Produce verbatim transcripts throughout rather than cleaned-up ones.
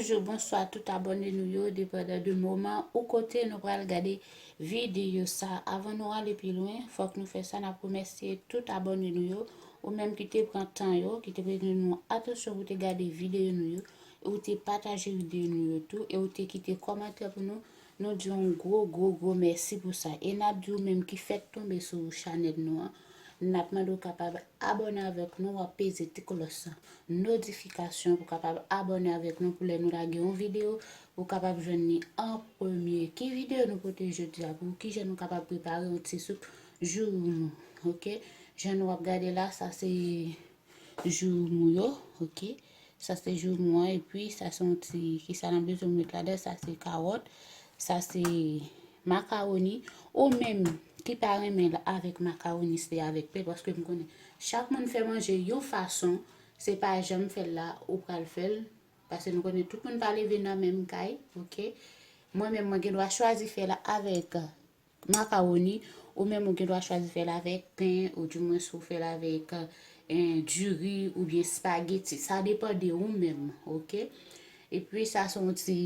Bonjou, bonswa tout abòne nou yo, depandan de moman ou kote nou pral gade videyo sa. Avan nou ale pi lwen, fòk nou fè sa, n ap remèsye tout abòne nou yo, ou menm ki te pran tan yo, ki te prete nou atansyon pou te gade videyo nou yo, ou te pataje videyo nou yo tou, e ou te kite kòmantè pou nou. Nou di yon gwo, gwo, gwo mèsi pou sa. E n ap di ou menm ki fèk tonbe sou chanèl nou an, n ap mande w kapab abòne avèk nou, w ap peze ti klòch notifikasyon pou kapab abòne avèk nou pou lè nou lage yon videyo, ou kapab jwenn li an premye. Ki videyo nou pote jodi a pou ou? Kijan nou kapab prepare yon ti soup joumou, oke? Jan nou ap gade la, sa se joumou yo, oke? Sa se joumou an, epi sa se yon ti, kisa n ap bezwen met ladan, sa se kawòt, sa se makawoni. Ou menm ki pa renmen l avèk makawoni, se avèk pen, paske m konnen chak moun fè manje yon fason, se pa jan m fè l la, ou pral fè l, paske nou konnen tout moun pa leve nan menm kay, oke? Mwen menm, mwen gen dwa chwazi fè l avèk makawoni, ou menm ou gen dwa chwazi fè l avèk pen, ou dimwens ou fè l avèk, eh, diri oubyen espageti. Sa depann de ou menm, oke? Epi sa se yon ti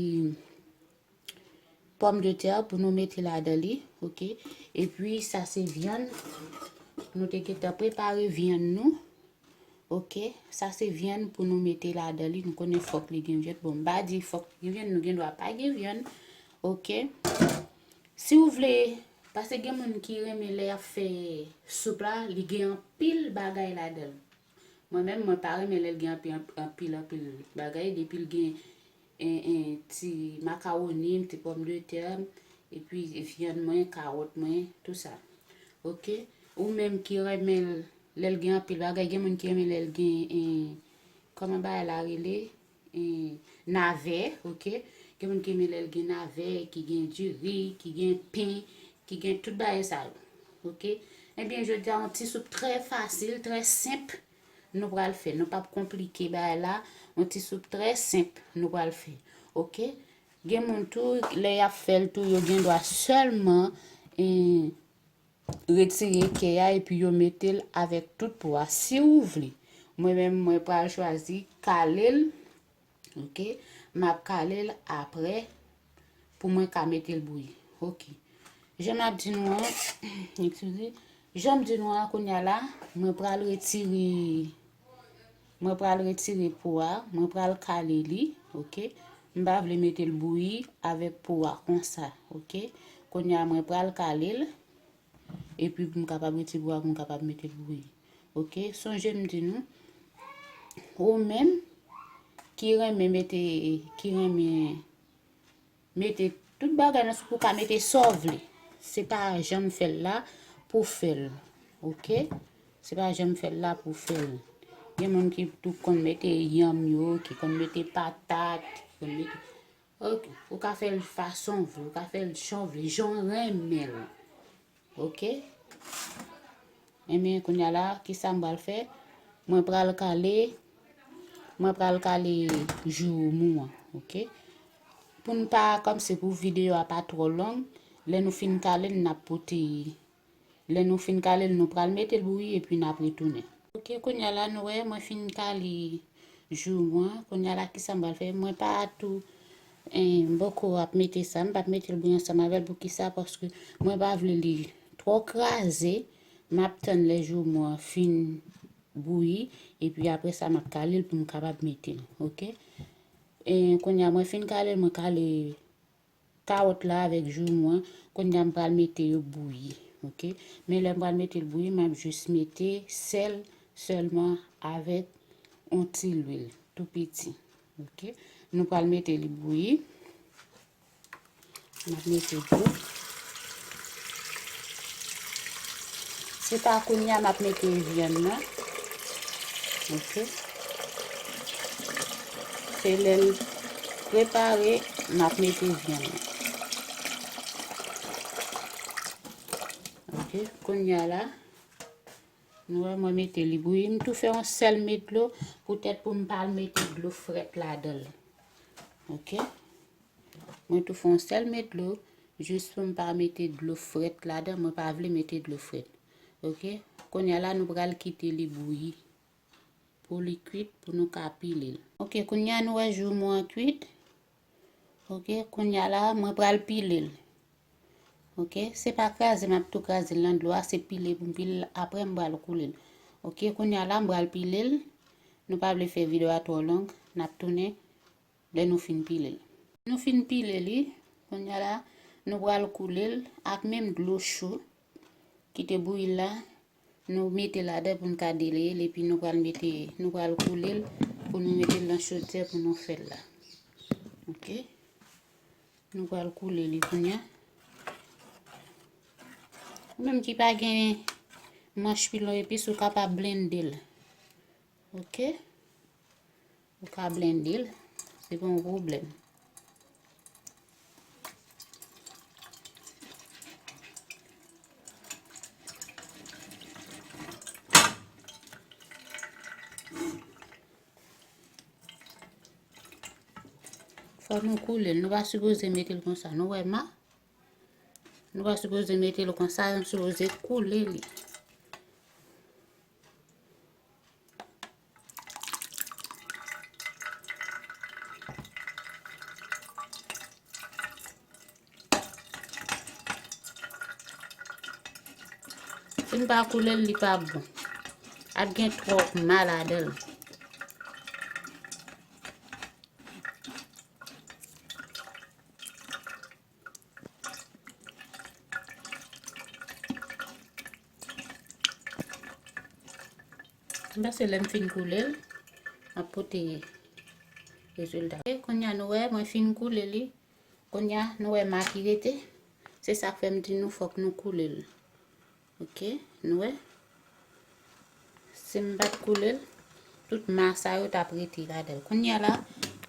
pòmdetè pou nou mete ladan li, oke? Epi sa se vyann, nou te gentan prepare vyann nou. Oke, sa se vyann pou nou mete ladan li. Nou konnen fòk li gen vyann. Bon, m pa di fòk li gen vyann, nou gen dwa pa gen vyann. Oke. Si w vle, paske gen moun ki renmen lè y ap fè soup la, li gen anpil bagay ladan l. Mwen menm, mwen pa renmen lè l gen anpil, anpil, anpil bagay. Depi l gen en, en ti makawoni m, ti pòmdetè m, epi vyann mwen, kawòt mwen, tou sa. Oke? Ou menm ki renmen l, lè l gen anpil bagay, gen moun ki renmen lè l gen, en, kòman bagay la rele? En, navè, oke? Gen moun ki renmen lè l gen navè, ki gen diri, ki gen pen, ki gen tout bagay sa yo. Oke? Ebyen, jodi a, yon ti soup trè fasil, trè senp, nou pral fè. Nou p ap konplike bagay la. Yon ti soup trè senp nou pral fè. Oke? Gen moun tou, lè y ap fè l tou, yo gen dwa sèlman, eh, retire kè a epi yo mete l avèk tout po a, si ou vle. Mwen menm, mwen pral chwazi kale l. Oke? M ap kale l apre pou mwen ka mete l bouyi. Oke. Jan m ap di nou an, eskize, jan m di nou an, kounye a la, mwen pral retire, mwen pral retire po a, mwen pral kale li, oke? M pa vle mete l bouyi avèk po a konsa, oke? Kounye a, mwen pral kale l. Epi pou m kapab retire bwa, pou m kapab mete l bouyi. Oke, sonje m di nou, ou menm ki renmen mete, ki renmen mete tout bagay nan soup, ou ka mete sa w vle. Se pa jan m fè l la pou fè l. Oke? Se pa jan m fè l la pou fè l. Gen moun ki tou konn mete yanm yo, ki konn mete patat, ki konn mete Ok, ou ka fè l fason w vle, ou ka fè l jan w vle, jan w renmen l. Ok? Enben, kounye a la, kisa m pral fè? Mwen pral kale, mwen pral kale joumou an, ok? Pou n pa, kòmsi pou videyo a pa twò long, lè nou fin kale l, n ap pote Lè nou fin kale l, nou pral mete l bouyi epi n ap retounen. Ok, kounye a la, nou wè, mwen fin kale joumou an. Kounye a la, kisa m pral fè? Mwen pa tou, eh, m poko ap mete sa. M p ap mete l bouyi ansanm avè l. Poukisa? Paske mwen pa vle li twò kraze. M ap tann lè joumou an fin bouyi. Epi apre sa, m ap kale l pou m kapab mete l. Ok? E kounye a, mwen fin kale l, mwen kale kawòt la avèk joumou an. Kounye a m pral mete yo bouyi, ok? Men lè m pral mete l bouyi, m ap jis mete sèl sèlman avèk yon ti lwil tou piti, ok? Nou pral mete li bouyi. M ap mete dlo. Se pa kounye a m ap mete vyann nan. Ok. Se lè l prepare, m ap mete vyann nan. Ok. Kounye a la, nou wè mwen mete li bouyi. M tou fè yon sèl met dlo, poutèt pou m pa al mete dlo frèt ladan l. Ok. Mwen tou fè yon sèl met dlo, jis pou m pa mete dlo frèt ladan, mwen pa vle mete dlo frèt. Ok? Kounye a la, nou pral kite li bouyi pou li kwit, pou nou ka pile l. Ok, kounye a nou wè joumou an kwit. Ok, kounye a la, mwen pral pile l. Ok, se pa kraze m ap tou kraze l nan dlo a, se pile pou m pile l, apre m pral koule l. Ok, kounye a la, m pral pile l. Nou pa vle fè videyo a twò long, n ap tounen lè nou fin pile l. Nou fin pile li, kounye a la, nou pral koule l ak menm dlo cho ki te bouyi la. Nou mete ladan pou n ka deleye l, epi nou pral mete, nou pral koule l pou nou mete l nan chodyè pou nou fè l la. Ok. Nou pral koule li kounye a. Ou menm ki pa gen manch pilon epis, ou kapab blende l. Ok. Ou ka blende l. Se pa yon pwoblèm. Fò nou koule l. Nou pa sipoze mete l konsa. Nou wè ma? Nou pa sipoze mete l konsa. Nou sipoze koule li. Si n pa koule l, li pa bon. Ap gen twòp ma ladan l. M panse lè m fin koule l, m ap pote rezilta. Ok, kounye a nou wè, mwen fin koule li. Kounye a nou wè ma ki rete. Se sa k fè m di nou fòk nou koule l. Ok, nou wè. Si m pa t koule l, tout ma sa yo t ap rete ladan l. Kounye a la,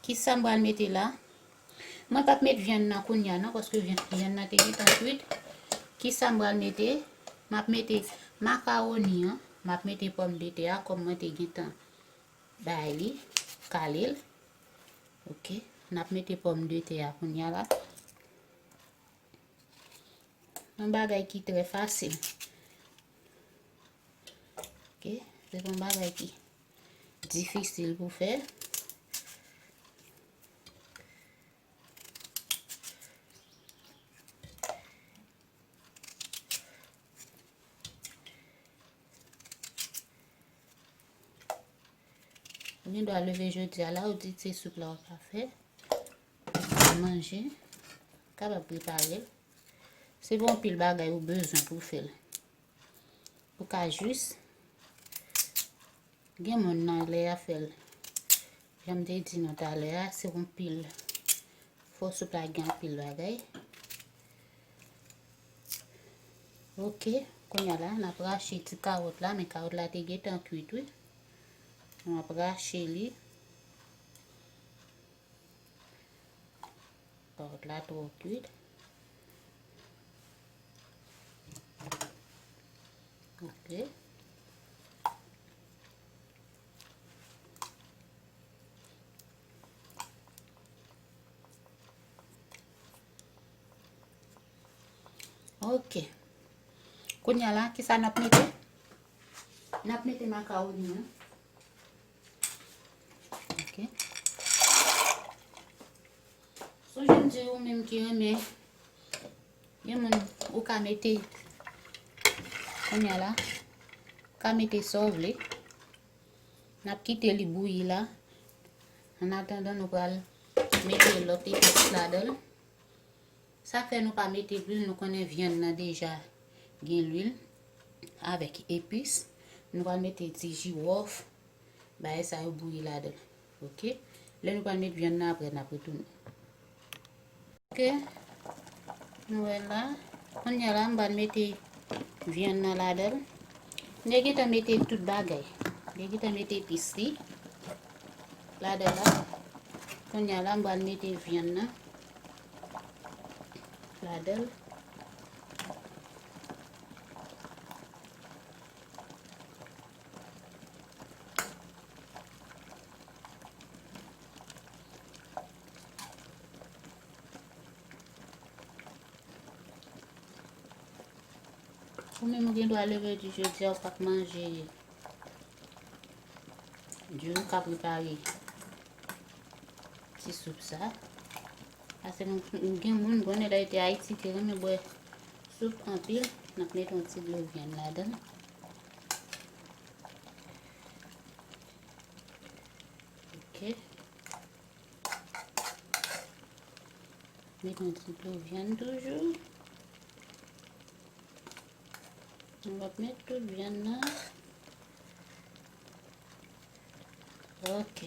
kisa m pral mete la? Mwen p ap met vyann nan kounye a non, paske vyann, vyann nan te gentan kwit. Kisa m pral mete? M ap mete makawoni an, m ap mete pòmdetè a, kòm mwen te gentan bay li, kale l. Ok, n ap mete pòmdetè a kounye a la. Yon bagay ki trè fasil. Ok, se pa yon bagay ki difisil pou fè. Ou gen dwa leve jodi a la, ou di se soup la w ap fè, ou pa manje, kapab prepare l. Se pa yon pil bagay ou bezwen pou w fè l. Ou ka jis, gen moun nan lè y ap fè l, jan m te di nou talè a, se yon pil. Fò soup la gen anpil bagay. Ok, kounye a la, n ap rache ti kawòt la, men kawòt la te gentan kwit, wi. Nou ap rache li. Kawòt la twò kwit. Ok. Ok. Kounye a la, kisa n ap mete? N ap mete makawoni an. Ok. Sonje m di ou menm ki renmen, gen moun ou ka mete, kounye a la, ou ka mete sa w vle. N ap kite li bouyi la. Annatandan, nou pral mete lòt epis ladan l. Sa fè nou pa mete lwil, nou konnen vyann nan deja gen lwil avèk epis. Nou pral mete ti jiwòf, bagay sa yo bouyi ladan l. Ok? Lè nou pral met vyann nan, apre n ap retounen. Ok, nou wè la. Kounye a la, m pral mete vyann nan ladan l. M te gentan mete tout bagay. M te gentan mete epis li ladan la. Kounye a la, m pral mete vyann nan ladan l. Ou menm ou gen dwa leve di jodi a ou p ap manje diri, ou ka prepare ti soup sa. Paske nou, nou gen moun, konnen lè yo te Ayiti, ki renmen bwè soup anpil. N ap mete yon ti dlo vyann ladan. Ok. Mete yon ti dlo vyann toujou. Nou va met tout vyann nan. Ok.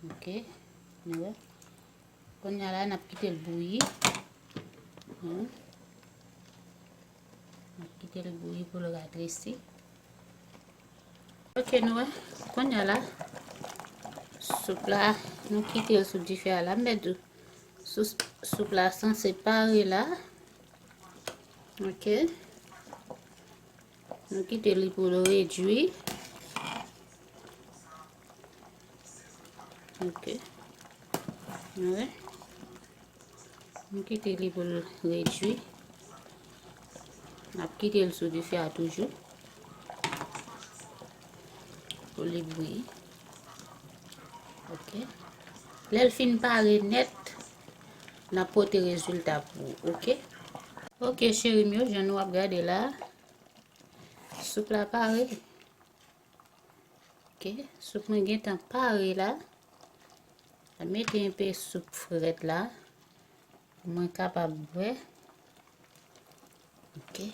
Ok. Nou wè. Kounye a la, n ap kite l bouyi. Hmm. N ap kite l bouyi pou l radresi. Ok, nou wè. Kounye a la, soup la, nou kite l sou dife a la. M mèt di w, sou, soup la sanse pare la. Ok. Nou kite li pou l redui. Ok. Nou wè. Nou kite li pou l redui. N ap kite l sou dife a toujou. Pou li bouyi. Ok. Lè l fin pare nèt, n ap pote rezilta pou ou, ok? Ok, cheri m yo, jan nou ap gade la, soup la pare. Ok, soup mwen gentan pare la. Mwen mete enpe soup frèt la pou mwen kapab bwè. Ok.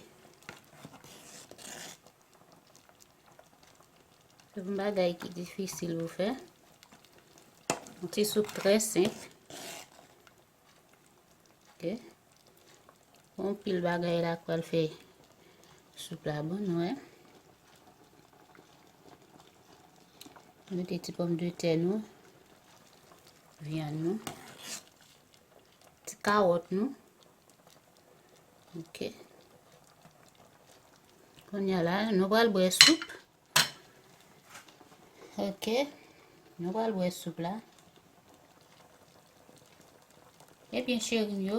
Se yon bagay ki difisil pou fè. Yon ti soup trè senp. Ok. Gon pil bagay la k pral fè soup la bon, nou wè. Mete ti pòmdetè nou, vyann nou, ti kawòt nou. Ok. Kounye a la, nou pral bwè soup. Ok. Nou pral bwè soup la. Ebyen, cheri m yo,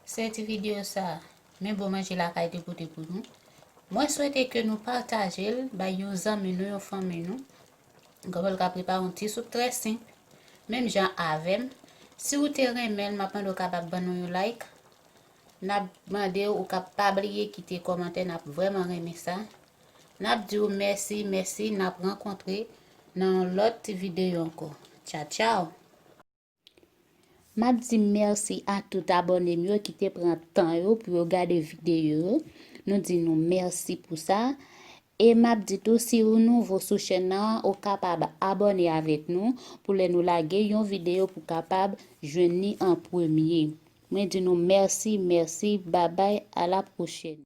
se ti videyo sa, men bon manje lakay te pote pou nou. Mwen swete ke nou pataje l bay yon zanmi nou, yon fanmi nou. Kòman l ka prepare yon ti soup trè senp, menm jan avè m. Si w te renmen l, m ap mande w kapab ban nou yon like. N ap mande w, ou ka pa bliye kite kòmantè, n ap vrèman renmen sa. N ap di w mèsi, mèsi, n ap rankontre nan yon lòt ti videyo ankò. Tchaw, tchaw! M ap di mèsi a tout abòne m yo ki te pran tan yo pou yo gade videyo yo. Nou di nou mèsi pou sa. E m ap di tou, si ou nouvo sou chèn nan, ou kapab abòne avèk nou pou lè nou lage yon videyo pou kapab jwenn li an premye. Mwen di nou mèsi, mèsi, babay, a la pwochèn.